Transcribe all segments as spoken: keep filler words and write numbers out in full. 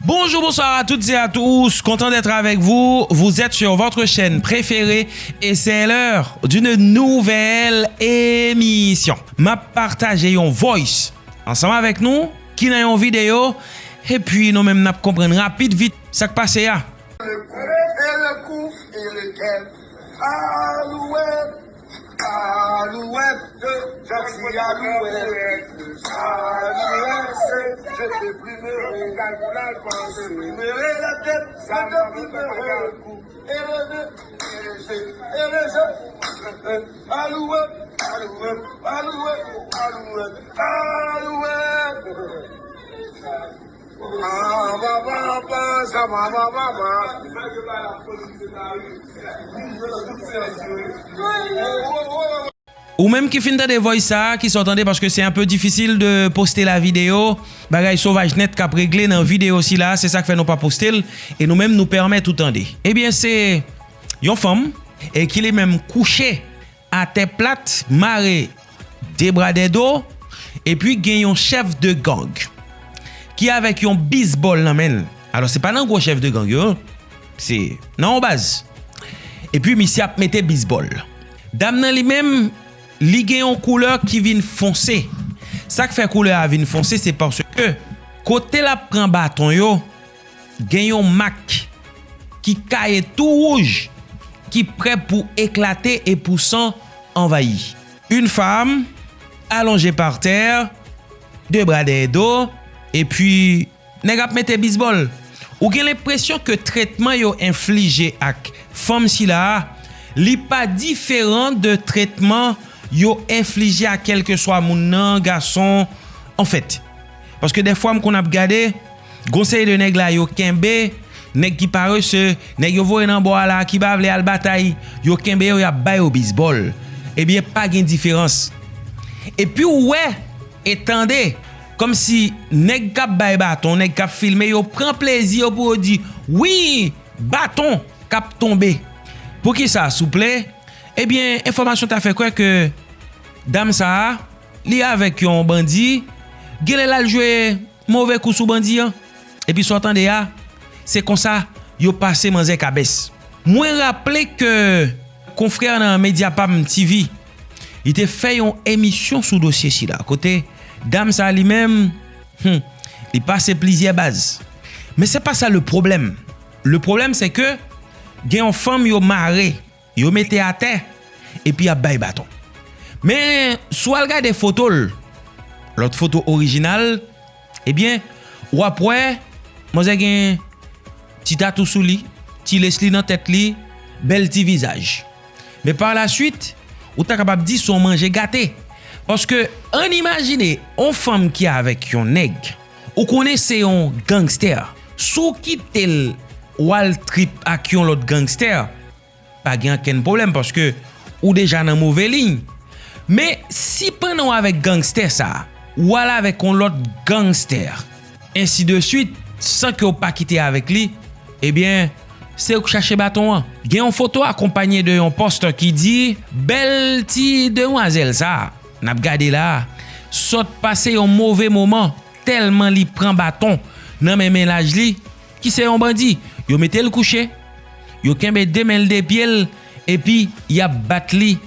Bonjour, bonsoir à toutes et à tous. Content d'être avec vous. Vous êtes sur votre chaîne préférée et c'est l'heure d'une nouvelle émission. M ap pataje yon voice ansanm avèk nou ki nan yon videyo epi nou menm n ap konprann rapid vit sa k pase a. Le coup et le coup et lequel? Alouette, alouette, je dis alouette, alouette, je te plumerai, je te plumerai la tête, je te plumerai le cou, et le nez, et les yeux, et les yeux, alouette, alouette, alouette, alouette, alouette. Ou menm ki fin tande voice sa, ki sa w tande, paske se un peu difficile de poste la vidéo, bagay sovaj nèt k ap regle nan videyo sila, se sa k fè nou pa poste l, e nou menm nou pèmèt ou tande. Ebyen, se yon fanm, e ki li menm kouche atè plat, mare de bra de do, epi gen yon chèf de gang ki avèk yon bizbòl nan men l. Alò, se pa nan gwo chèf de gang yo, se nan yon baz. Epi misye ap mete bizbòl. Dam nan li menm, li gen yon koulè ki vin fonse. Sa k fè koulè a vin fonse, se paske kote l ap pran baton yo, gen yon mak ki kaye tou wouj, ki prè pou eklate e pou san anvayi. Une femme allongée par terre, de bra dèyè do, epi nèg ap mete bizbòl. Ou gen lenpresyon ke tretman yo enflije ak fanm sila a, li pa diferan de tretman yo enflije a kèlkeswa moun nan, gason, anfèt. Paske dèfwa m konn ap gade, gon seri de nèg la yo kenbe, nèg ki parese, nèg yo voye nan bò a la, ki pa vle al batay, yo kenbe yo, y ap ba yo bizbòl. Ebyen, pa gen diferans. Epi w wè e tande, kòmsi nèg k ap bay baton, nèg k ap filme, yo pran plezi yo pou yo di, wi, baton k ap tonbe. Poukisa, souple? Ebyen, enfòmasyon ta fè kwè ke dam sa a, li avèk yon bandi, genlè l al jwe move kou sou bandi an. Epi sa w tande a, se konsa yo pase manzè kabès. Mwen raple ke konfrè nan Mediapam T V, li te fè yon emisyon sou dosye sila, kote dam sa li menm, hmm, li pase plizyè baz. Men se pa sa le pwoblèm. Le pwoblèm se ke gen yon fanm yo mare, yo mete atè, epi y ap bay baton. Men, si w al gade foto l, lòt foto orijinal, ebyen, w ap wè, manzè gen ti tatou sou li, ti lesli nan tèt li, bèl ti vizaj. Men pa la swit, ou ta kapab di se yon manje gate. Paske, ann imajine, yon fanm ki avèk yon nèg, ou konnen se yon gangstè. Si w kite l, w al trip ak yon lòt gangstè, pa gen okenn pwoblèm, paske ou deja nan move liy. Men, si pandan w avèk gangstè sa a, w al avèk yon lòt gangstè, ensi de swit, san ke w pa kite avèk li, ebyen, se ou k chache baton an. Gen yon foto akonpanye de yon pòst ki di, bèl ti demwazèl sa a, n ap gade la a, sot pase yon move moman, tèlman li pran baton nan men mennaj li, ki se yon bandi. Yo mete l kouche, yo kenbe de men l, de pye l, epi y ap bat li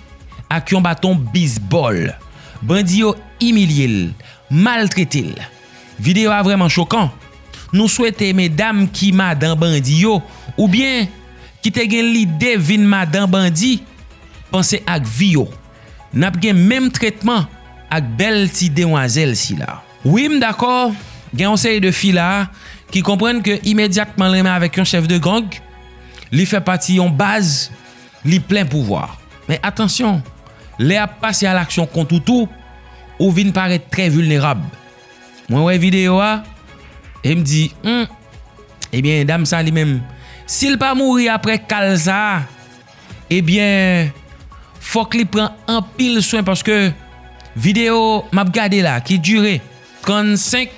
ak yon baton bizbòl. Bandi yo imilye l, maltrete l. Videyo a vrèman chokan. Nou swete medam ki madan bandi yo, oubyen ki te gen lide vin madan bandi, panse ak vi yo. N ap gen menm tretman ak bèl ti demwazèl sila. Wi, m dakò, gen yon seri de fi la ki konprann ke imedyatman l renmen avèk yon chèf de gang, li fè pati yon baz, li plen pouvwa. Men atansyon, lè ap pase a laksyon kont ou tou, ou vin parèt trè vilnerab. Mwen wè videyo a, e m di, hmm, ebyen, dam sa li menm, si l pa mouri aprè kal sa a, ebyen, fòk li pran anpil swen, paske videyo m ap gade la, ki dire trannsenk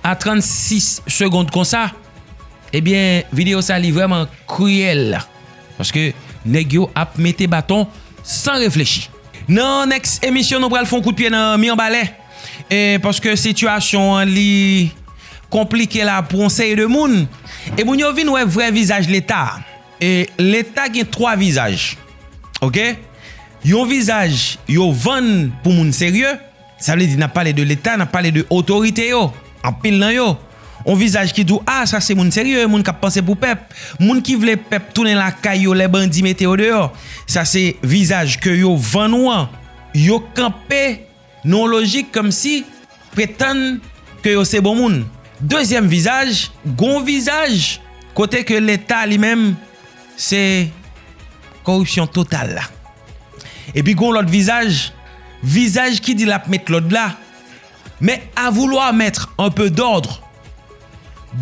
a trannsis segonn konsa, ebyen, videyo sa li vrèman kriyèl, paske nèg yo ap mete baton san reflechi. Nan next emisyon, nou pral fè yon kout pye nan mi anba lè, e paske sitiyasyon an li konplike la pou yon seri de moun. E moun yo vin wè vrè vizaj Leta. E Leta gen twa vizaj. Oke? Yon vizaj yo vann pou moun serye. Sa vle di n ap pale de Leta, n ap pale de otorite yo. Anpil nan yo. Yon vizaj ki di w, a, sa se moun serye, moun k ap panse pou pèp, moun ki vle pèp tounen lakay yo lè bandi mete yo deyò. Sa se vizaj ke yo vann ou an. Yo kanpe nan yon lojik kòmsi pretann ke yo se bon moun. Dezyèm vizaj, gon vizaj kote ke Leta li menm se koripsyon total la. Epi gon lòt vizaj, vizaj ki di l ap met lòd la, mais à vouloir mettre un peu d'ordre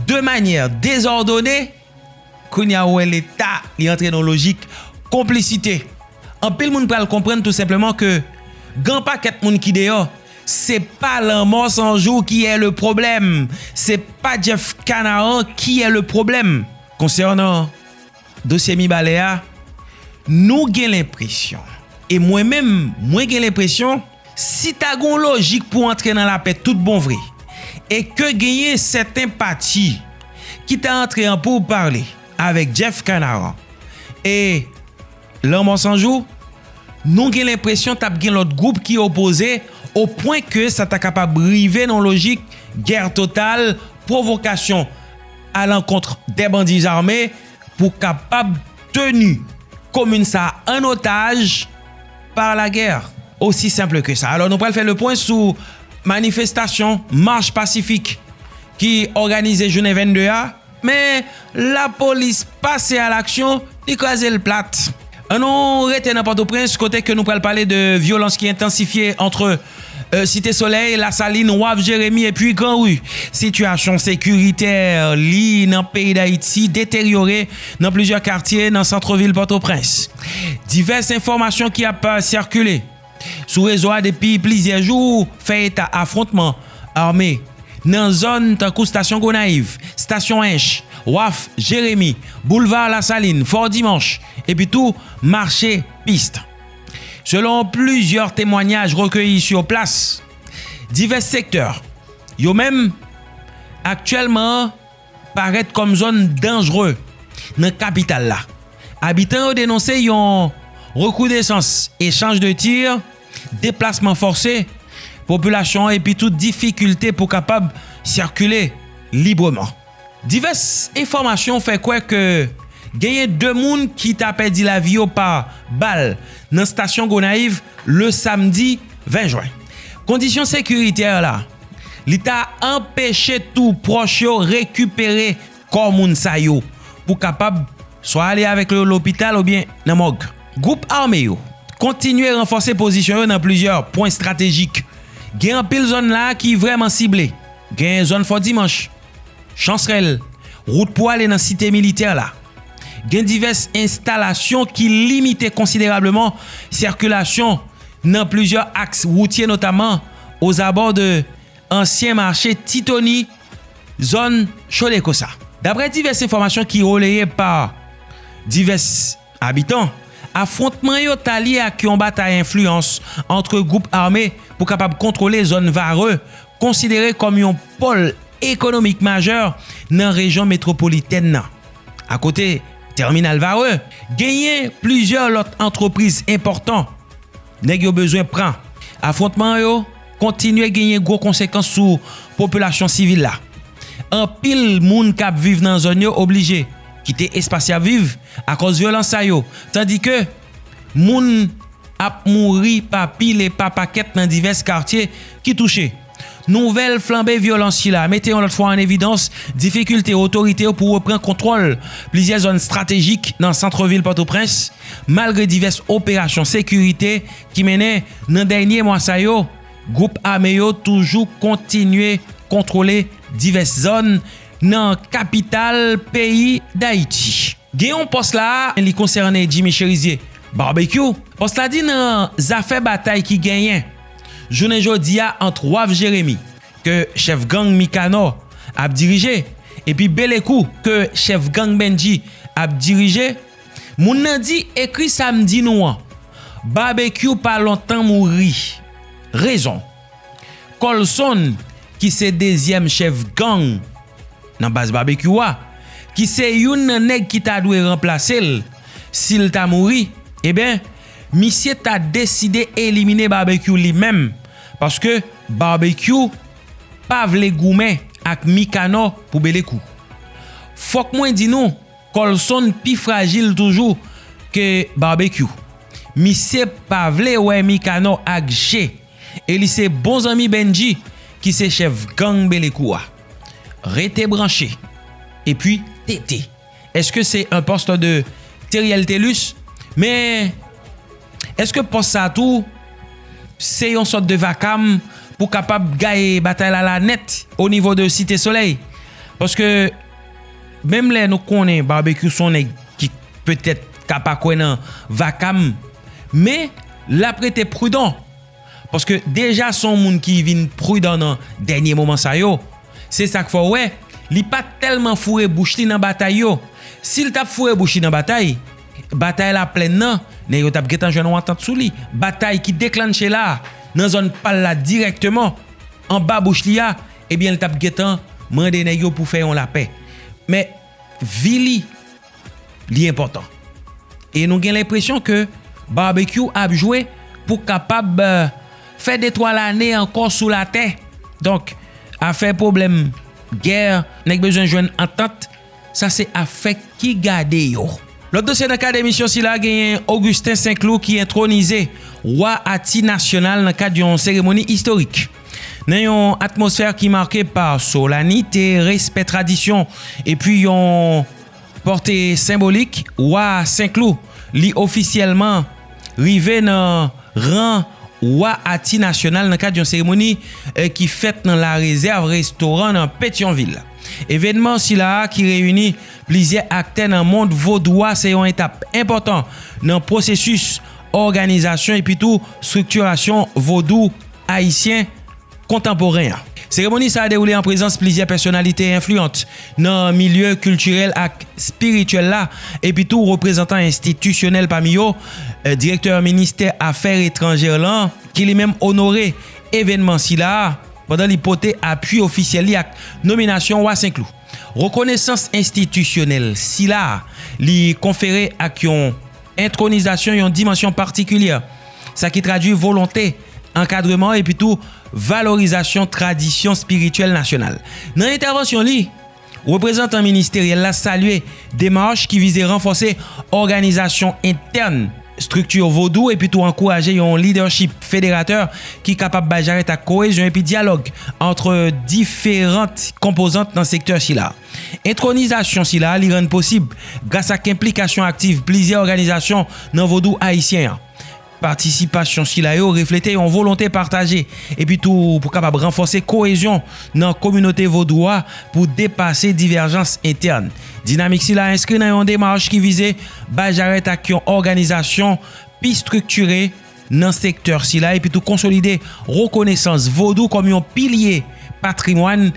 de manière désordonnée, kounye a ou wè Leta li antre nan lojik konplisite. Anpil moun pral konprann tou senpleman ke gen pakèt moun ki deyò, se pa Lanmò San Jou ki est le problème, se pa Jeff Canaran ki est le problème. Konsènan dosye Mibalè a, nou gen lenpresyon, e mwen menm, mwen gen lenpresyon, si ta gen yon lojik pou antre nan lapè tout bon vre, e ke genyen sèten pati ki ta antre an pourpale avèk Jeff Canaran e Lanmò San Jou, nou gen lenpresyon t ap gen lòt gwoup ki opoze, o pwen ke sa ta kapab rive nan lojik gè total, pwovokasyon à l'encontre des bandits armés, pou kapab teni komin sa an otaj par la guerre. Osi senp ke sa. Alò, nou pral fè le pwen sou manifestasyon, mach pasifik ki òganize jounen vennde a, men lapolis pase a laksyon, li kraze l plat. Ann nou rete nan Pòtoprens, kote ke nou pral pale de vyolans ki entansifye antre, euh, Site Solèy, Lasalin, Waf Jeremi epi Gran Ri. Sitiyasyon sekiritè li nan peyi Dayiti deteryore nan plizyè katye nan sant vil Pòtoprens. Divès enfòmasyon ki ap, euh, sikile sou rezo a depi plizyè jou fè eta afwontman ame nan zòn tankou Stasyon Gonayiv, Stasyon Ench, Waf Jeremi, Boulva Lasalin, Fò Dimanch, epi tou mache Pist. Selon plizyè temwanyaj rekeyi sou plas, divès sektè yo menm aktyèlman parèt kòm zòn danjre nan kapital la. Abitan yo denonse yon rekrudesans echanj de tir, deplasman fòse popilasyon an epi tou difikilte pou kapab sikile libreman. Divès enfòmasyon fè kwè ke genyen de moun ki ta pèdi lavi yo pa bal nan stasyon Gonayiv le samdi ven jen. Kondisyon sekiritè la, li ta anpeche tou pwòch yo rekipere kò moun sa yo pou kapab swa ale avèk yo lopital oubyen nan mòg. Gwoup ame yo kontinye ranfòse pozisyon yo nan plizyè pwen estratejik. Gen anpil zòn la ki vrèman sible. Gen zòn Fò Dimanch, Chansrèl, wout pou ale nan Site Militè la. Gen divès enstalasyon ki limite konsiderableman sikilasyon nan plizyè aks woutye, notaman ozabò de ansyen mache Titoni, zòn Chodekosa. Daprè divès enfòmasyon ki releye pa divès abitan, afwontman yo ta lye ak yon batay enfliyans antre gwoup ame pou kapab kontwole zòn Varreux, konsidere kòm yon pòl ekonomik majè nan rejyon metwopolitèn nan. Akote tèminal Varreux, genyen plizyè lòt antrepriz enpòtan nèg yo bezwen pran. Afwontman yo kontinye genyen gwo konsekans sou popilasyon sivil la. Anpil moun k ap viv nan zòn yo oblije kite espas y ap viv akòz vyolans sa yo, tandike moun ap mouri pa pil e pa pakèt nan divès katye ki touche. Nouvèl flanbe vyolans sila mete yon lòt fwa an evidans difikilte otorite yo pou reprann kontwòl plizyè zòn estratejik nan sant vil Pòtoprens, malgre divès operasyon sekirite ki mennen nan dènye mwa sa yo. Gwoup ame yo toujou kontinye kontwole divès zòn nan kapital peyi Dayiti. Gen yon pòs la, li konsène Jimmy Chérizier Barbecue. Pòs la di nan zafè batay ki genyen jounen jodi a ant Waf Jeremi, ke chèf gang Mikanò ap dirije, epi Belekou, ke chèf gang Bendji ap dirije, moun nan di, ekri sa m di nou an, Barbecue pa lontan mouri. Rezon, Colson, ki se dezyèm chèf gang nan baz Babekyou a, ki se youn nan nèg ki ta dwe ranplase l si l ta mouri, ebyen, misye ta deside elimine Babekyou li menm, paske Babekyou pa vle goumen ak Mikanò pou Belekou. Fòk mwen di nou, Colson pi frajil toujou ke Babekyou. Misye pa vle wè Mikanò ak je, e li se bon zanmi Bendji ki se chèf gang Belekou a. Rete branche. Epi tete. Èske se un poste de Theriel Thelus? Men èske pòs sa tou se yon sòt de vakam pou kapab gaye batay la la nèt o nivo de Site Solèy? Paske menm lè nou konnen Babekyou se yon nèg ki petèt ka pa kwè nan vakam, men l ap rete pridan. Paske deja se yon moun ki vin pridan nan dènye moman sa yo. Se sa k fè w wè, li pa t tèlman foure bouch li nan batay yo. Si l t ap foure bouch li nan batay, batay Laplèn nan, nèg yo t ap gentan jwenn yon antant sou li. Batay ki deklannche la, nan zòn pa l la dirèkteman, anba bouch li a, ebyen, l t ap gentan mande nèg yo pou fè yon lapè. Men, vi li, li enpòtan. E nou gen lenpresyon ke Babekyou ap jwe pou kapab, eh, fè de twa lane ankò sou latè. Donk, afè pwoblèm gè, nèg bezwen jwenn antant, sa se afè ki gade yo. Lòt dosye nan kad emisyon sila, genyen Augustin Saint-Cloud ki entwonize wa Ati Nasyonal nan kad yon seremoni istorik. Nan yon atmosfè ki make pa solanite, respè tradisyon, epi yon pòte senbolik, wa Senklou, li ofisyèlman rive nan ran wa Ati Nasyonal nan kad yon seremoni, eh, ki fèt nan La Réserve Restaurant nan Petyonvil. Evènman sila a ki reyini plizyè aktè nan mond vodou a se yon etap enpòtan nan pwosesis òganizasyon epi tou estriktirasyon vodou ayisyen kontanporen an. Seremoni sa a dewoule an prezans plizyè pèsonalite enfliyan nan milye kiltirèl ak espirityèl la, epi tou reprezantan enstitisyonèl, pami yo, eh, direktè ministè afè etranjè lan, ki li menm onore evènman sila a, pandan li pote apui ofisyèl li ak nominasyon wa Senklou. Rekonesans enstitisyonèl sila a, li konfere ak yon entwonizasyon yon dimansyon patikilye, sa ki tradui volonte ankadreman epi tou valorizasyon tradisyon espirityèl nasyonal. Nan entèvansyon li, reprezantan ministeryèl la salye demach ki vize ranfòse òganizasyon entèn estrikti vodou epi tou ankouraje yon lidèchip federatè ki kapab bay jarèt ak koyezyon epi dyalòg ant diferan konpozant nan sektè sila. Entwonizasyon sila li rann posib gras ak enplikasyon aktif plizyè òganizasyon nan vodou ayisyen an. Patisipasyon sila yo reflete yon volonte pataje epi tou pou kapab ranfòse koyezyon nan kominote vodou a pou depase divèjans entèn. Dinamik sila enskri nan yon demach ki vize bay jarèt ak yon òganizasyon pi estriktire nan sektè sila epi tou konsolide rekonesans vodou kòm yon pilye patrimwàn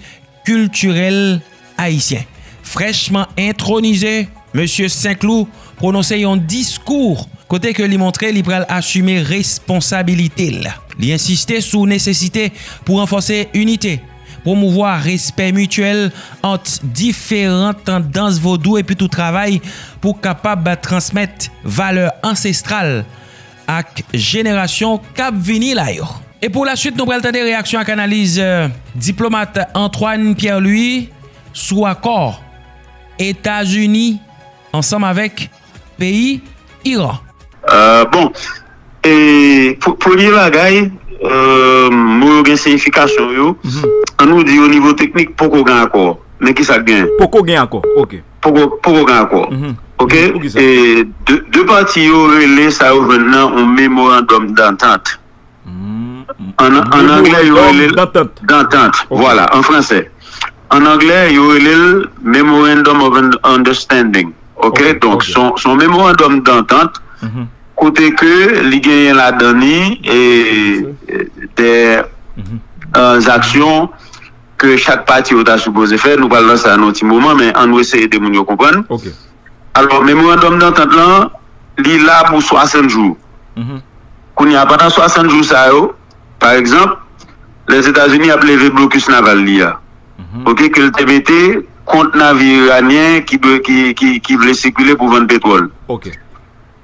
kiltirèl ayisyen. Frèchman entwonize, Mesye Senklou pwononse yon diskou kote ke li montre li pral asime responsabilite l. Li ensiste sou nesesite pou ranfòse inite, pwomouvwa respè mityèl ant diferan tandans vodou epi tou travay pou kapab transmèt valè ansestral ak jenerasyon k ap vini la yo. E pou laswit, nou pral tande reyaksyon ak analiz, eh, diplomat Antoine Pierre-Louis sou akò Etazini ansanm avèk peyi Iran. Euh, bon, e pr- premye bagay, euh, mo yo gen siyifikasyon yo. An nou di o nivo teknik poko gen akò. Men kisa k gen? Poko gen akò. Ok. Poko, poko gen akò. Ok? E de, de pati yo rele sa yo jwenn nan yon memorandòm dantant. An, an anglè, yo rele l dantant. Vwala, an fransè. An anglè, yo rele l Memorandum of Understanding. Ok? Donk, se yon memorandòm dantant kote ke li genyen ladan li e de zaksyon ke chak pati yo ta sipoze fè. Nou pral nan sa nan yon ti moman, men ann eseye ede moun yo konprann. Alò, memorandòm dantant lan, li la pou swasant jou. Kounye a, pandan swasant jou sa yo, pa egzanp, Lèzetazini ap leve blokis naval li a. Ok, ke l te mete kont navi iranyen ki dwe, ki, ki, ki vle sikile pou vann petwòl. Ok.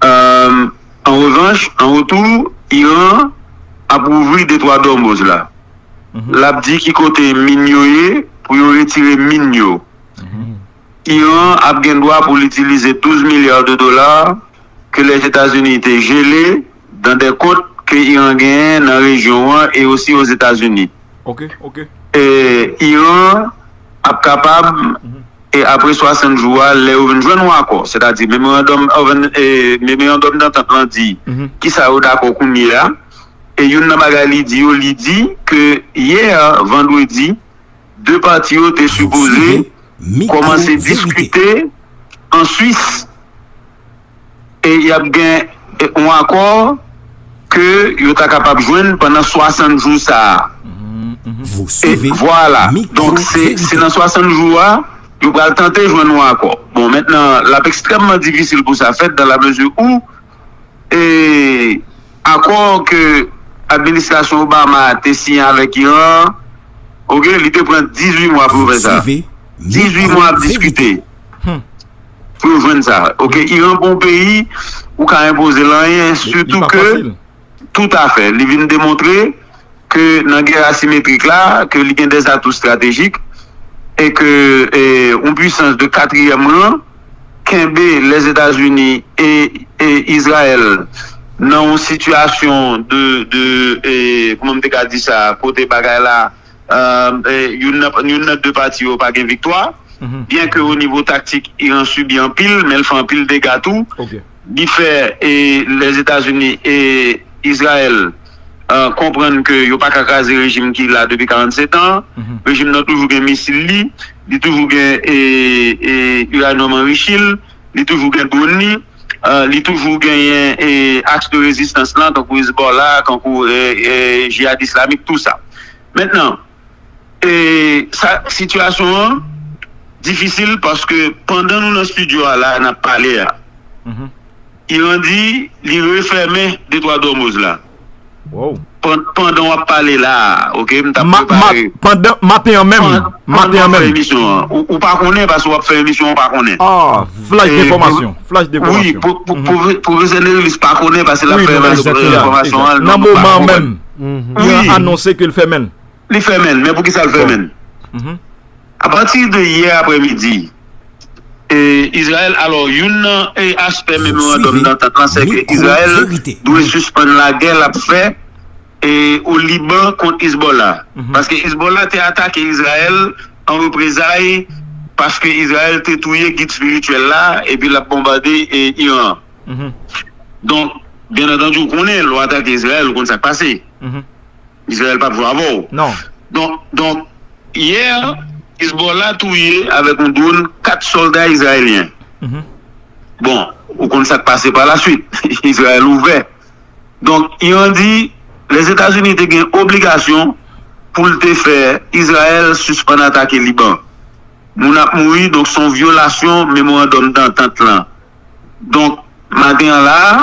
Euh, an revanch, an retou, Iran ap rouvri detwa Dormoz la. Mhm. L ap di ki kote min yo ye pou yo retire min yo. Mhm. Iran ap gen dwa pou l itilize douz milya de dola ke Lèzetazini te jele dans des comptes ke Iran genyen nan rejyon an e osi Ozetazini. Ok, ok. E Iran ap kapab, mhm, e apre swasant jou a, lè yo vin jwenn yon akò, sètadi memorandòm, e, memorandòm dantant lan di, mhm, kisa yo dakò kounye a, e youn nan bagay li di yo, li di ke yè, vandredi, de pati yo te sipoze kòmanse diskite an Swis e y ap gen, e, yon akò ke yo ta kapab jwenn pandan swasant jou sa a. E vwala. Donk, se, se nan swasant jou a, yo pral tante jwenn yon akò. Bon, mentnan, l ap ekstrèmman difisil pou sa fèt, dans la mesure où e akò ke administrasyon Obama te siyen avèk Iran, ok, li te pran dizuit mwa pou yo fè sa. Dizuit mwa ap diskite pou yo jwenn sa. Ok, Iran pa yon peyi ou ka enpoze l anyen, sitou ke, toutafè, li vin demontre ke nan gè asimetrik la, ke li gen des atouts stratejik, e ke, e, yon pwisans de katriyèm ran kenbe Lèzetazini e, e Izrayèl nan yon sitiyasyon de, de, e, kòman m te ka di sa, kote bagay la, e, e, youn nan, youn nan de pati yo pa gen viktwa, byen ke o nivo taktik, Iran sibi anpil, men l fè anpil dega tou. Ok. Li fè, e, Lèzetazini e Izrayèl, e, konprann ke yo pa ka kraze rejim ki la depi karannset an. Mhm. Rejim nan toujou gen misil li, li toujou gen, e, e, iranyòm anrichi l, li toujou gen dwòn li, e, li toujou genyen, e, aks de rezistans lan, tankou Hezbollah, tankou, e, e, Jihad Islamik, tou sa. Mentnan, e, sa, sitiyasyon an difisil paske pandan nou nan estidyo a la, n ap pale a, mhm, Iran di li refèmen detwa Dòmoz la. Wow. Pan-, pandan w ap pale la a, ok, m t ap prepare. Pandan maten an menm. Pandan w ap fè emisyon an. Ou, ou pa konnen paske w ap fè emisyon, ou pa konnen. Ah, flash d'information. Flash d'information. Wi, pwofesè Nerilis pa konnen paske l ap fè evalyasyon enfòmasyon an. Nan moman an menm, Iran anonse ke l fèmen l. Li fèmen l, men poukisa l fèmen l? Apati de yè aprèmidi, e, Izrayèl, alò, youn nan, e, aspè memorandòm dantant lan, se ke Izrayèl dwe sispann lagè l ap fè, e, o Liban kont Hezbollah. Paske Hezbollah te atake Izrayèl an reprezay paske Izrayèl te touye gid espirityèl la, epi l ap bonbade, e, Iran. Donk, byen antandi, ou konnen, lè w atake Izrayèl, ou konn sa k pase. Izrayèl p ap jwe avè w. Non. Donk, donk, yè, Hezbollah touye avèk yon dwòn kat sòlda izrayelyen. Bon, ou konn sa k pase pa laswit. Izrayèl ouvè. Donk, Iran di Lèzetazini te gen obligasyon pou l te fè Izrayèl sispann atake Liban. Moun ap mouri, donk se yon vyolasyon memorandòm dantant lan. Donk, maten an la a,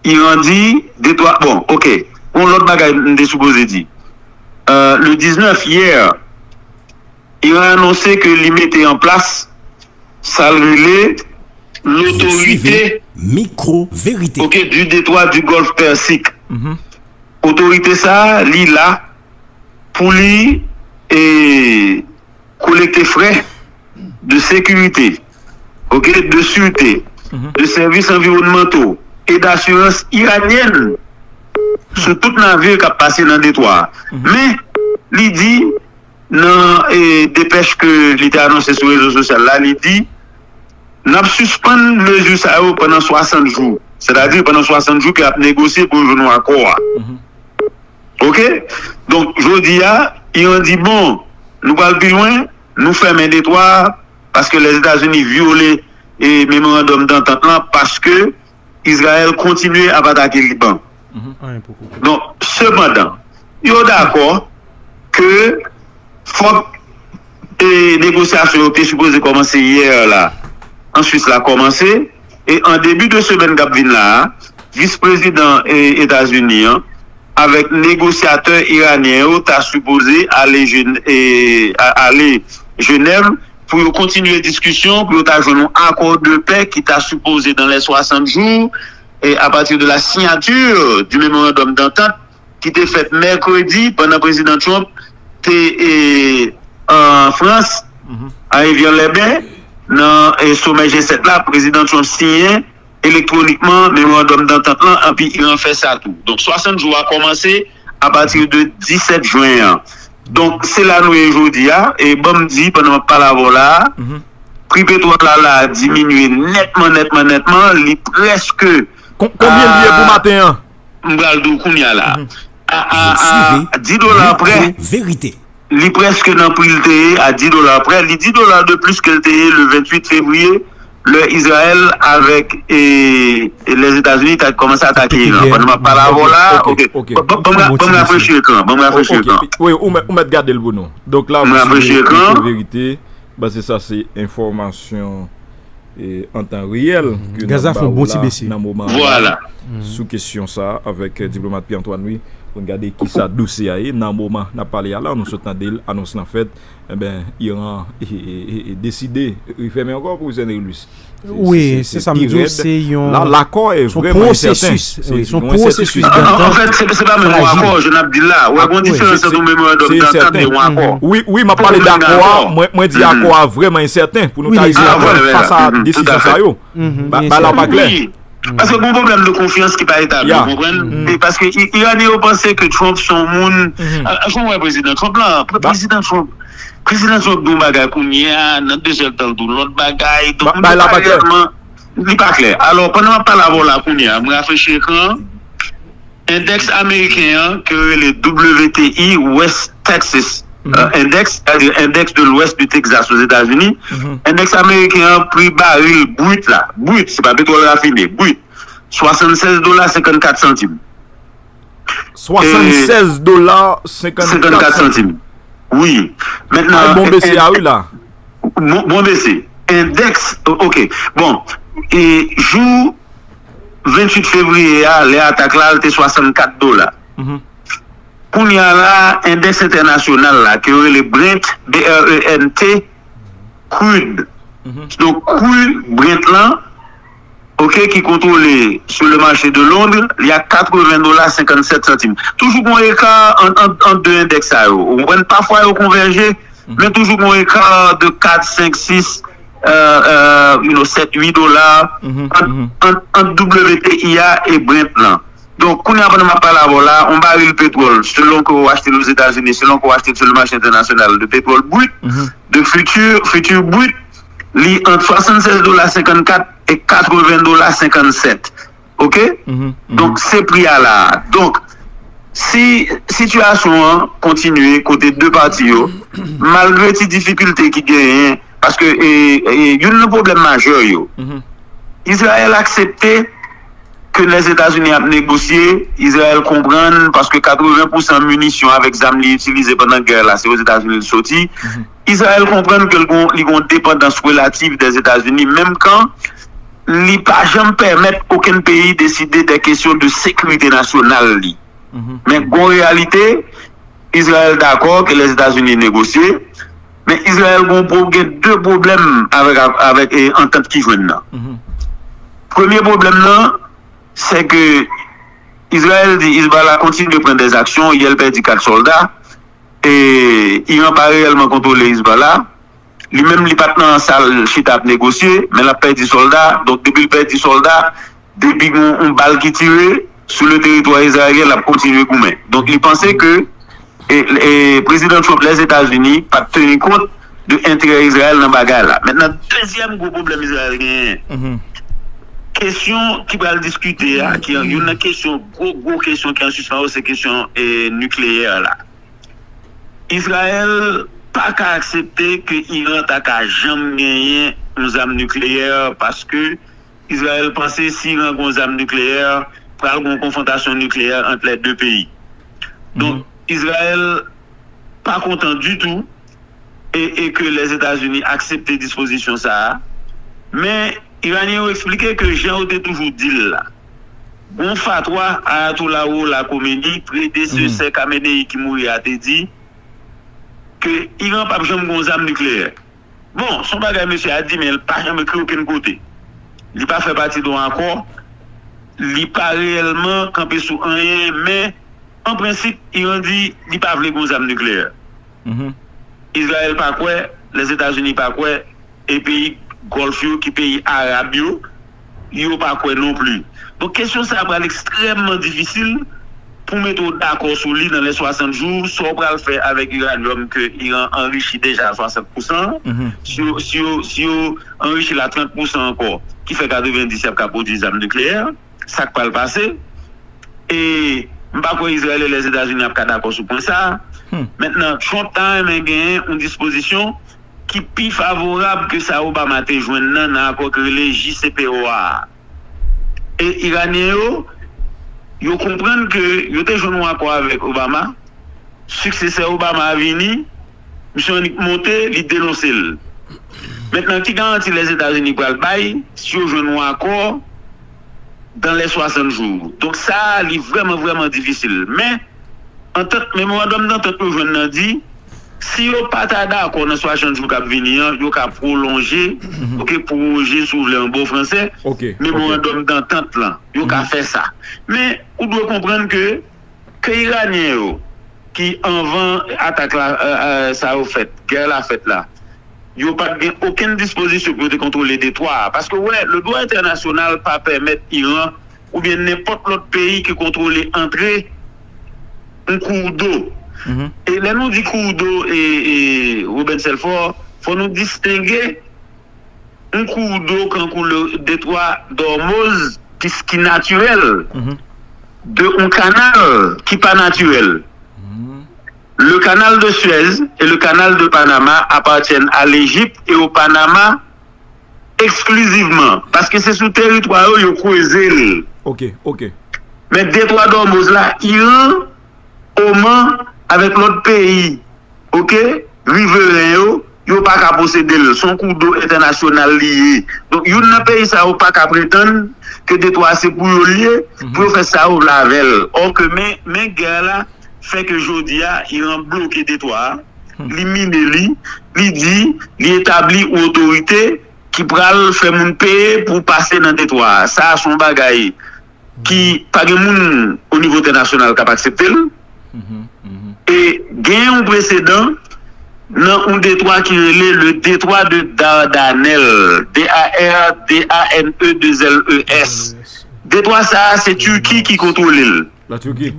Iran di, de twa, bon, ok. Yon lòt bagay m te sipoze di. Euh, le diznèf, yè, Iran anonse ke li mete an plas sa l rele lotorite, ok, du détroit du Golfe Persique. Otorite sa a, li la pou li, e, kolekte frè de sécurité, ok, de sûreté, de services environnementaux et d'assurance iranienne sou tout navir k ap pase nan detwa a. Men, li di, nan, e, depèch ke li te anonse sou rezo sosyal la, li di, n ap sispann mezi sa yo pandan swasant jou. Sètadi, pandan swasant jou ke y ap negosye pou yo jwenn yon akò a. Ok? Donk, jodi a, Iran di, bon, nou pral pi lwen, nou fèmen detwa a, paske Lèzetazini vyole, e, memorandòm dantant lan, paske Izrayèl kontinye ap atake Liban. Donk, sepandan, yo dakò ke fòk, e, negosyasyon yo te sipoze kòmanse yè la, an Swis la kòmanse, e an debi de semèn k ap vin la a, vis prezidan, e, Etazini an, avèk negosyatè iranyen yo ta sipoze ale Jene-, e, a-, ale Jenèv pou yo kontinye diskisyon, pou yo ta jwenn yon akò de pè ki ta sipoze dans les soixante jours, et à partir de la signature du mémorandum d'entente, ki te fèt mèkredi pandan Prezidan Trump te e, an Frans, a Evian-les-Bains, nan e, somè G sèt la, Prezidan Trump siyen elektwonikman memorandòm dantant lan, anpi Iran fè sa tou. Donk, swasant jou a kòmanse apati de disèt jen an. Donk, se la nou ye jodi a, e ban m di, pandan m ap pale avè w la a, pri petwòl la la a diminye nètman, nètman, nètman, li prèske Kon- Konbyen l ye pou maten an? M pral di w kounye a la. A, a, a dis dola prè, li prèske nan pri l te ye, a dis dola prè. Li dis dola de plis ke l te ye le venntuit fevriye, lè Izrayèl avèk e, e Lèzetazini ta kòmanse atake Iran. Pandan m ap pale avè w la, ok. Ban m rafrechi ekran, ban m rafrechi ekran. Wi, ou mèt gade l pou nou. Donk la, m rafrechi ekran. Verite, paske sa se enfòmasyon e, an tan reyèl ke n ap ba w la nan moman an la sou kesyon sa a avèk, e, diplomat Pierre Antoine Louis pou n gade kisa dosye a ye. Nan moman n ap pale a la, nou sot tande l, anons lan fèt, enben, Iran e, e, e, e, deside refèmen ankò, pwofesè Nerilus. Wi, se sa m di w, se yon pwosesis. Wi, se yon pwosesis. An fèt, se pa menm yon akò, jan n ap di l la. Ou wè, gen yon diferans ant yon memorandòm dantant e yon akò. Wi, wi, m ap pale dakò a. Mwen, mwen di akò a vrèman ensèten pou nou ta rive dakò fas a desizyon sa yo. Bagay la pa klè. Paske gen yon pwoblèm de konfyans ki pa etabli, ou konprann? E paske Iranyen yo panse ke Trump se yon moun. Jan w wè prezidan Trump lan, prezidan Trump, prezidan Trump gen yon bagay kounye a, nan de zè tan l di w lòt bagay. Donk, li pa klè. Alò, pandan m ap pale avè w la kounye a, m rafrechi ekran an. Endèks ameriken an, ke yo rele W T I, West Texas Index, sètadi Index de l'Ouest du Texas Ozetazini, endèks ameriken an, pri baril brit la, brit, se pa petwòl rafine, brit, swasannsèz dola senkannkat santim. Swasannsèz dola senkannkat santim. Wi. Mentnan, bon bese a wi la. Bon, bon bese. Endèks, ok. Bon, e jou venntuit fevriye a, lè atak la, l te swasannkat dola. Kounye a la, endèks entènasyonal la, ke yo rele Brent, B R E N T, crude. Donk, crude Brent lan, ok, ki kontwole sur le marché de Londres, li a katreven dola senkannsèt santim. Toujou gen yon eka ant, ant, ant de endèks sa yo. Ou konprann? Pafwa yo konvèje, men toujou gen yon eka de kat, senk, sis, euh, euh, you know, sèt, uit dola ant, ant, ant W T I a e Brent lan. Donk, kounye a pandan m ap pale avè w la, yon baril petwòl, selon ke w achte l Ozetazini, selon ke w achte l sur le marché international de pétrole brut, de futur, futur brut, li ant swasannsèz dola senkannkat e katreven dola senkannsèt. Ok? Donk, se pri a la a. Donk, si sitiyasyon an kontinye kote de pati yo, malgre ti difikilte ki genyen, paske e, e, youn nan pwoblèm majè yo, Izrayèl aksepte ke Lèzetazini ap negosye, Izrayèl konprann, paske katreven pousan minisyon avèk zam li itilize pandan gè la, se Ozetazini li soti. Izrayèl konprann ke l gon, li gon depandans relativ dè Etazini, menm kan li pa janm pèmèt okenn peyi deside dè kesyon de sekirite nasyonal li. Men gon reyalite, Izrayèl dakò ke Lèzetazini negosye, men Izrayèl gon pwo-, gen de pwoblèm avèk, avèk, e, antant ki jwenn nan. Premye pwoblèm nan, se ke Izrayèl di Hezbollah kontinye pran dè aksyon, yè l pèdi kat sòlda, e Iran pa reyèlman kontwole Hezbollah. Li menm, li pa t nan sal chita ap negosye, men l ap pèdi sòlda. Donk, depi l pèdi sòlda, depi gon yon bal ki tire sou le teritwa izrayelyen, l ap kontinye goumen. Donk, li panse ke, e, e, Prezidan Trump Lèzetazini pa t teni kont de enterè Izrayèl nan bagay la. Mentnan, dezyèm gwo pwoblèm Izrayèl genyen, kesyon ki pral diskite a, ki youn nan kesyon, gwo, gwo kesyon ki an sispann yo, se kesyon, e, nikleyè la. Izrayèl pa ka aksepte ke Iran ta ka janm genyen yon zam nikleyè, paske Izrayèl panse si Iran gen yon zam nikleyè, pral gen yon konfwontasyon nikleyè ant lè de peyi. Donk, Izrayèl pa kontan ditou e, e ke Lèzetazini aksepte dispozisyon sa a. Men, Iranyen yo eksplike ke jan yo te toujou di l la, gon fatwa Ayatollah Ruhollah Khomeini, predesesè Khamenei ki mouri a, te di ke Iran p ap janm gen yon zam nikleyè. Bon, se yon bagay mesye a di, men li pa janm ekri okenn kote. Li pa fè pati de yon akò. Li pa reyèlman kanpe sou anyen, men an prensip, Iran di li pa vle gen zam nikleyè. Izrayèl pa kwè, Lèzetazini pa kwè, e peyi Gòlf yo, ki peyi arab yo, yo pa kwè non pli. Donk, kesyon sa a pral ekstrèmman difisil pou mete w dakò sou li nan lè swasant jou, sa w pral fè avèk iranyòm ke Iran anrichi deja a swasant pousan an, si yo, si yo, si yo anrichi l a trant pousan ankò, ki fè katrevenndis y ap ka pwodui zam nikleyè, sa k pral pase? E m pa kwè Izrayèl e Lèzetazini ap ka dakò sou pwen sa a. Mentnan, Trump ta renmen genyen yon dispozisyon ki pi favorab ke sa Obama te jwenn nan, nan akò ki rele J C P O A a. E Iranyen yo, yo konprann ke yo te jwenn yon akò avèk Obama, siksesè Obama a vini, misye annik monte, li denonse l. Mentnan, ki garanti Lèzetazini pral bay si yo jwenn yon akò dans les soixante jours? Donk sa a, li vrèman, vrèman difisil. Men, antant, memorandòm dantant yo jwenn nan di, si yo pa ta dakò nan swasant jou k ap vini an, yo ka pwolonje, oke, pwoje, si w vle, an bon fransè, memorandòm dantant lan. Yo ka fè sa. Men, ou dwe konprann ke, ke Iranyen yo, ki anvan atak la, euh, euh, sa yo fèt, gè la fèt la, yo pa t gen okenn dispozisyon pou yo te kontwole detwa a. Paske, w wè, le dwa entènasyonal pa pèmèt Iran oubyen nenpòt lòt peyi ki kontwole antre yon kours d'eau. E lè nou di kours d'eau, e, e, Ruben Telfort, fò nou distenge yon kours d'eau kankou le détroit d'Ormuz ki, ki natirèl de yon kanal ki pa natirèl. Le canal de Suez et le canal de Panama appartiennent à l'Égypte et au Panama eksklizivman, paske se sou teritwa yo yo kreze l. Ok, ok. Men detwa d'Ormuz la, Iran, Oman, avèk lòt peyi, ok, riveren yo, yo pa ka posede l. Se yon kours d'eau entènasyonal li ye. Donk, youn nan peyi sa yo pa ka pretann ke detwa a se pou yo l ye, pou yo fè sa yo vle avè l. Or ke men, men gè la fè ke jodi a, Iran bloke detwa a, li mine li, li di, li etabli yon otorite ki pral fè moun peye pou pase nan detwa a. Sa a se yon bagay ki pa gen moun o nivo entènasyonal k ap aksepte l. E gen yon presedan nan yon detwa ki rele le détroit de Dardanelles, D A R D A N E deux L E S. Detwa sa a, se Turki ki kontwole l. La Turquie.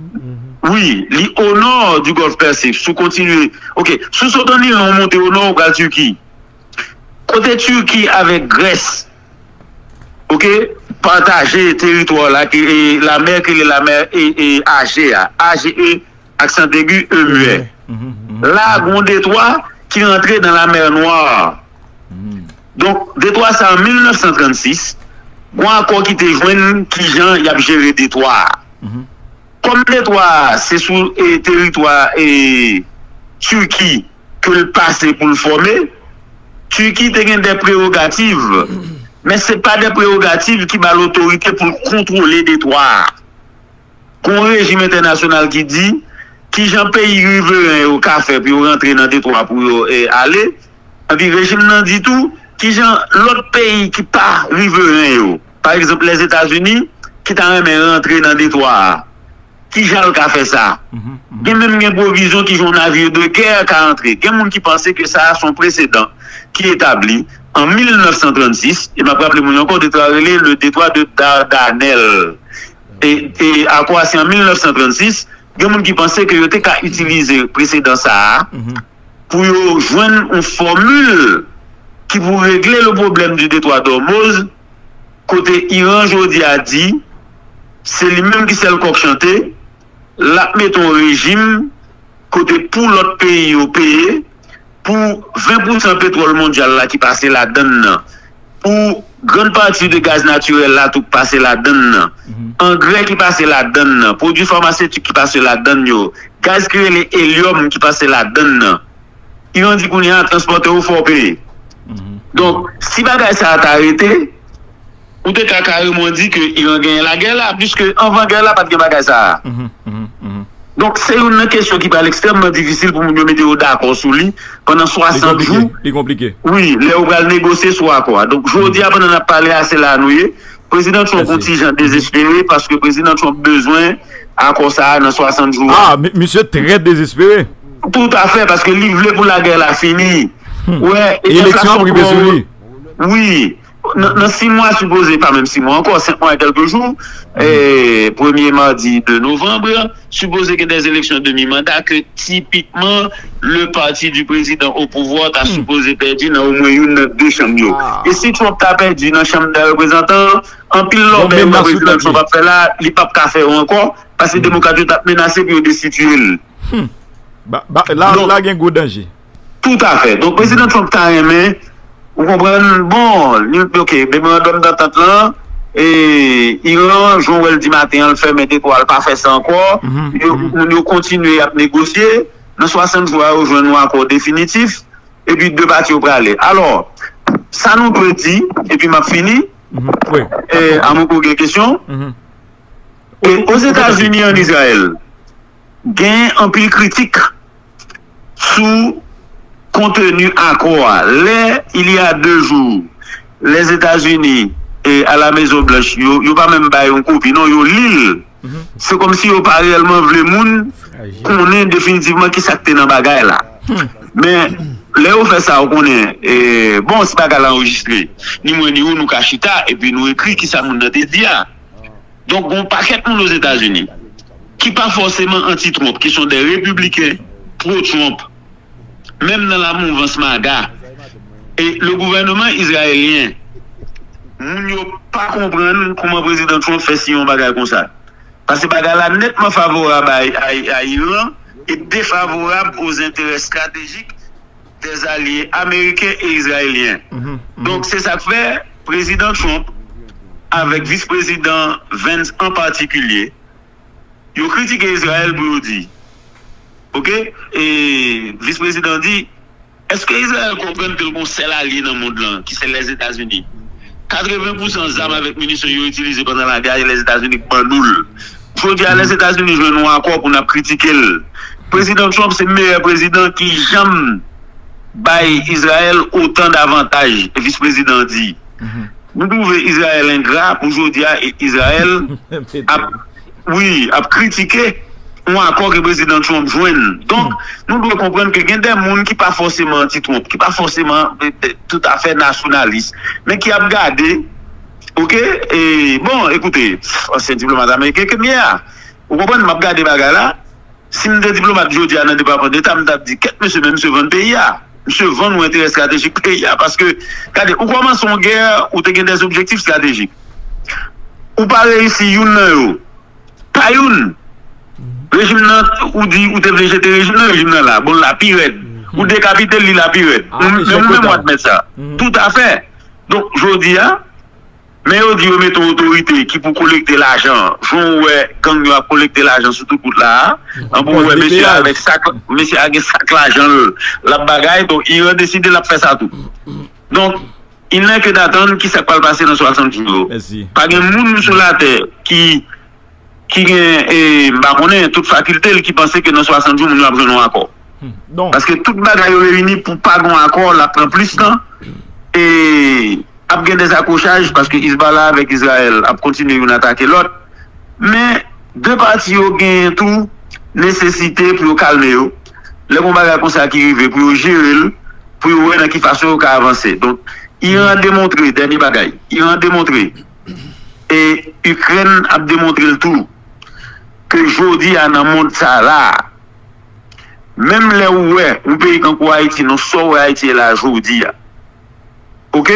Wi, li o nò du Golfe Persique. Si w kontinye, ok, si w sot an Iran, w monte o nò, w pral Turki. Kote Turki avèk Grès, ok, pataje teritwa la, ki, e, lamè ki rele lamè e, e, Aje a, A G E, aksan egi, E muet. La, gon detwa ki rantre nan lamè Nwa. Donk, detwa sa, an mil nèf san trannsis, gon akò ki te jwenn kijan y ap jere detwa a. Kòm detwa a se sou e, teritwa e, Turki ke l pase pou l fòme, Turki te gen de prerogativ, men se pa de prerogativ ki ba l otorite pou l kontwole detwa a. Gon rejim entènasyonal ki di kijan peyi riveren yo ka fè pou yo rantre nan detwa pou yo e, ale. Epi rejim nan di tou kijan lòt peyi ki pa riveren yo, pa egzanp Lèzetazini, ki ta renmen rantre nan detwa a, kijan l ka fè sa? Gen menm gen pwovizyon kijan yon navire de guerre ka antre. Gen moun ki panse ke sa a se yon presedan ki etabli an mil nèf san trannsis, e m ap raple moun yo ankò, detwa rele le détroit de Dardanelles. E, e akò a se an mil nèf san trannsis, gen moun ki panse ke yo te ka itilize presedan sa a pou yo jwenn yon fòmil ki pou regle le problème du détroit d'Ormuz, kote Iran jodi a di se li menm ki sèl kòk chante, l ap mete yon rejim kote pou lòt peyi yo peye pou ven pousan petwòl mondyal la ki pase ladann nan, pou grann pati de gaz natirèl la tou ki pase ladann nan, angrè ki pase ladann nan, pwodui famasetik ki pase ladann yo, gaz ki rele elyòm ki pase ladann nan. Iran di kounye a transpòtè yo fò peye. Donk, si bagay sa a ta rete, ou te ka kareman di ke Iran genyen lagè la, piske anvan gè la pa t gen bagay sa a. Donk, se youn nan kesyon ki pral ekstrèmman difisil pou moun yo mete yo dakò sou li pandan swasant jou. Li konplike. Wi, lè yo pral negosye sou akò a. Donk, jodi a, pandan n ap pale a, se la nou ye. Prezidan Trump yon ti jan dezespere paske Prezidan Trump bezwen akò sa a nan swasant jou a. Ah, misye trè dezespere. Toutafè, paske li vle pou lagè la fini. Wè, e eleksyon ap rive sou li. Wi. Nan, nan sis mwa, sipoze, pa menm sis mwa ankò, senk mwa e kèlke jou, eh, premye madi de novanm, sipoze gen des élections demi-mandat ke tipikman le parti du président au pouvoir ta sipoze pèdi nan omwen youn nan de chanm yo. E si Trump ta pèdi nan chanm de reprezantan, anpil lòbèy wè prezidan Trump ap fè la, li p ap ka fè yo ankò, paske demokrat yo t ap menase pou yo destitiye l. La, la gen gwo danje. Toutafè. Donk, prezidan Trump ta renmen, ou konprann, bon, li, ok, memorandòm dantant lan, e, Iran, jan w wè l di maten an, l fèmen detwa, l pa fè sa ankò. Yo, moun yo kontinye ap negosye. Nan swasant jou a, yo jwenn yon akò definitif. Epi de pati yo prale. Alò, sa nou dwe di, epi m ap fini, e, amwen ke w gen kesyon. E, Ozetazini, an Izrayèl, gen anpil kritik sou konteni akò a. Lè, il y a deux jours, Lèzetazini e a la Mezon Blanch, yo, yo pa menm bay yon kopi, non, yo li l. Se kòmsi yo pa reyèlman vle moun konnen definitivman ki sa k te nan bagay la. Men, lè yo fè sa, ou konnen, e, bon, si bagay la anrejistre, ni mwen ni ou, nou ka chita, epi nou ekri ki sa moun nan te di a. Donk, gon pakèt moun Ozetazini ki pa fòseman anti-Trump, ki son de repibliken pro-Trump, menm nan la mouvans MAGA. E le gouvèneman izrayelyen, moun yo pa konprann kòman prezidan Trump fè siyen yon bagay konsa. Paske bagay la nètman favorab a, a, a Iran e defavorab aux intérêts stratégiques des alliés américains et israéliens. Donk, se sa k fè prezidan Trump, avèk vis prezidan Vance an patikilye, yo kritike Izrayèl pou yo di, ok, e vis prezidan di, èske Izrayèl konprann ke l gon sèl alye nan mond lan, ki se Lèzetazini? Katreven pousan zam avèk minisyon yo itilize pandan lagè a, se Lèzetazini k ban nou l. Jodi a, Lèzetazini jwenn yon akò pou n ap kritike l. Prezidan Trump se meyè prezidan ki janm bay Izrayèl otan davantaj, vis prezidan di. Nou twouve Izrayèl engra pou jodi a, e Izrayèl ap, wi, ap kritike yon akò ke prezidan Trump jwenn. Donk, nou dwe konprann ke gen de moun ki pa fòseman anti-Trump, ki pa fòseman, e, e, toutafè nasyonalis, men ki ap gade, ok, e, bon, ekoute, ansyen diplomat ameriken ke m ye a, ou konprann, m ap gade bagay la, si m te diplomat jodi a nan Depatman Deta, m t ap di, kèt mesye, men misye vann peyi a. Misye vann yon enterè estratejik peyi a. Paske, gade, ou kòmanse yon gè, ou te gen de objektif estratejik. Ou pa reyisi youn nan yo. Pa youn. Rejim nan, ou di, ou te vle jete rejim nan, rejim nan la. Bon, la pi rèd. Ou dekapite l, li la pi rèd. Men ou menm w admèt sa. Toutafè. Donk, jodi a, men yo di yo mete yon otorite ki pou kolekte lajan. Jan w wè gang yo ap kolekte lajan sou tout wout la a. An pou w wè mesye a avèk sak, mesye a gen sak lajan l, l ap bagay. Donk, Iran deside l ap fè sa tou. Donk, il n'est que d'attendre ki sa k pral pase nan swasant jou yo. Pa gen moun sou latè ki, ki gen, e, m pa konnen, tout fakilte l ki panse ke nan swasant jou, moun yo ap jwenn yon akò. Paske tout bagay yo reyini pou pa gen yon akò, l ap pran plis tan. E ap gen dezakwochaj paske Hezbollah avèk Izrayèl ap kontinye youn atake lòt. Men, de pati yo genyen tou nesesite pou yo kalme yo. Lè gon bagay konsa ki rive, pou yo jere l, pou yo wè nan ki fason yo ka avanse. Donk, Iran demontre, dènye bagay, Iran demontre, e Ikrèn ap demontre l tou, ke jodi a nan mond sa la, menm lè ou wè yon peyi kankou Ayiti, nan sa w wè Ayiti ye la jodi a, ok?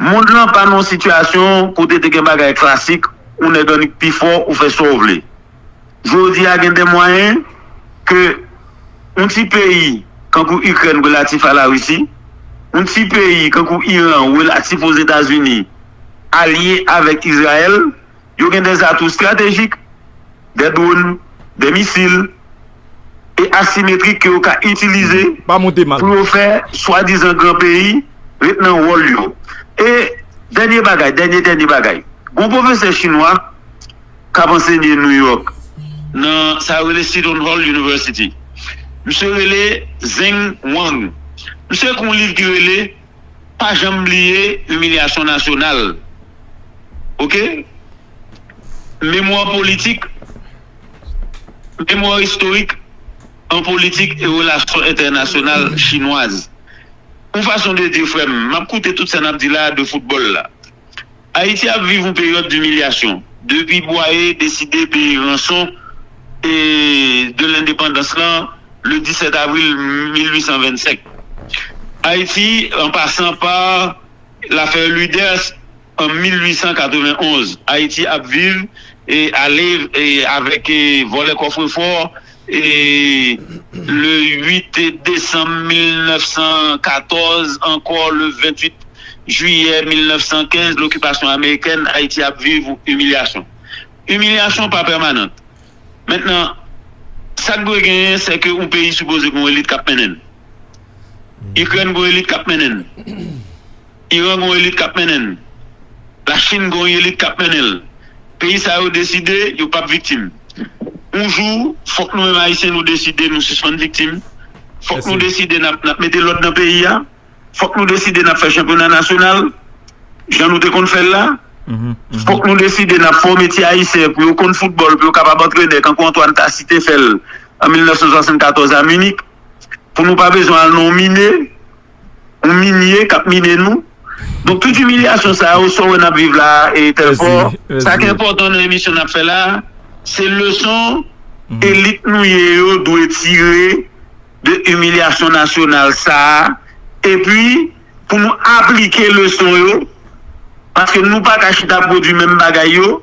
Mond lan pa nan yon sitiyasyon kote te gen bagay klasik, ou nèg annik pi fò, ou fè sa w vle. Jodi a, gen de mwayen ke yon ti peyi kankou Ikrèn relatif a Larisi, yon ti peyi kankou Iran relatif Ozetazini, alye avèk Izrayèl, yo gen de zatou estratejik, de dwòn, de misil, e asimetrik ke yo ka itilize pou yo fè swadizan gran peyi ret nan wòl yo. E dènye bagay, dènye, dènye bagay. Gon pwofesè chinwa k ap ansenye New York. nan sa yo rele Seton Hall University. Misye rele Zheng Wang. Misye ekri yon liv ki rele Pa janm bliye imilyasyon nasyonal. Oke? Memwa politik, memwa istorik an politik e relasyon entènasyonal chinwaz. Yon fason de di, frè m, m ap koute tout sa n ap di la de foutbòl la. Ayiti ap viv yon peryòd dimilyasyon. Depi Bwaye deside peye ranson e de lendepandans lan le disèt avril mil uit san vennsenk. Ayiti, an pasan pa lafè Luders an mil uit san katrevenn onz, Ayiti ap viv e ale e avèk e vòlè kòfrefò e le uit desanm mil nèf san katòz, ankò le venntuit jiyè mil nèf san kenz, lokipasyon amerikèn, Ayiti ap viv imilyasyon. Imilyasyon pa pèmanan. Mentnan, sa k dwe genyen, se ke yon peyi sipoze gen yon elit k ap mennen l. Ikrèn gen yon elit k ap mennen l. Iran gen yon elit k ap mennen l. Lachin gen yon elit k ap mennen l. Peyi sa yo deside, yo p ap viktim. Yon jou, fòk nou menm Ayisyen nou deside nou sispann viktim. Fòk nou deside n ap, n ap mete lòd nan peyi a. Fòk nou deside n ap fè chanpyona nasyonal, jan nou te konn fè l la. Fòk nou deside n ap fòme ti Ayisyen pou yo konn foutbòl, pou yo kapab antrenè, kankou Antoine Tassy te fè l an mil nèf san swasann katòz a Minik. Pou nou pa bezwen al nan yon mine, yon minye k ap mine nou. Donk, tout imilyasyon sa yo, sa w wè n ap viv la, e Telfò, sa ki enpòtan nan emisyon n ap fè la, se leson elit nou ye yo dwe tire de imilyasyon nasyonal sa a, epi pou nou aplike leson yo, paske nou pa ka chita pwodui menm bagay yo,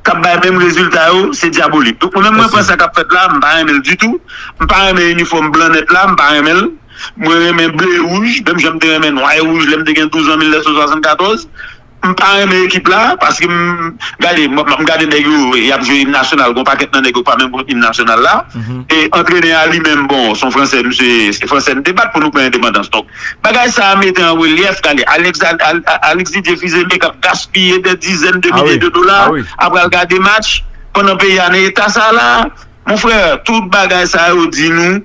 k ap bay menm rezilta yo, se dyabolik. Donk, mwen menm, mwen pran sa k ap fèt la, m pa renmen l ditou. M pa renmen inifòm blan nèt la, m pa renmen l. Mwen renmen ble e wouj, menm jan m te renmen nwa e wouj lè m te gen douz an mil nèf san swasann katòz. M pa renmen ekip la, paske m gade, m, m gade nèg yo, y ap jwe im nasyonal, gon pakèt nan nèg yo pa menm konn im nasyonal la. E antrenè a li menm, bon, se yon fransè, misye, se fransè n te bat pou nou pran endepandans. Donk, bagay sa a mete an relyèf, gade, Alex, Al, Al, Alex Didier Fils-Aimé k ap gaspiye dè dizèn de milye de dola, ap al gade match, pandan peyi a nan eta sa la. Mon frè, tout bagay sa yo di nou,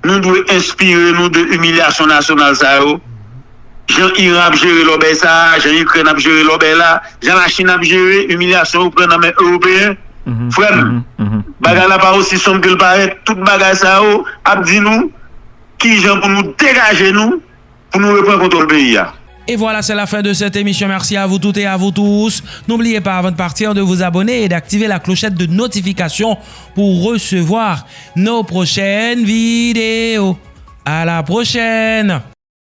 nou dwe enspire nou de imilyasyon nasyonal sa yo. Jan Iran ap jere lòbèy sa a, jan Ikrèn ap jere lòbèy la, jan Lachin ap jere imilyasyon yo pran nan men Ewopeyen. Frè m, bagay la pa osi sonb ke l parèt. Tout bagay sa yo ap di nou kijan pou nou degaje nou, pou nou repran kontwòl peyi a. Et voilà, c'est la fin de cette émission. Merci à vous toutes et à vous tous. N'oubliez pas, avant de partir, de vous abonner et d'activer la clochette de notification pour recevoir nos prochaines vidéos. À la prochaine!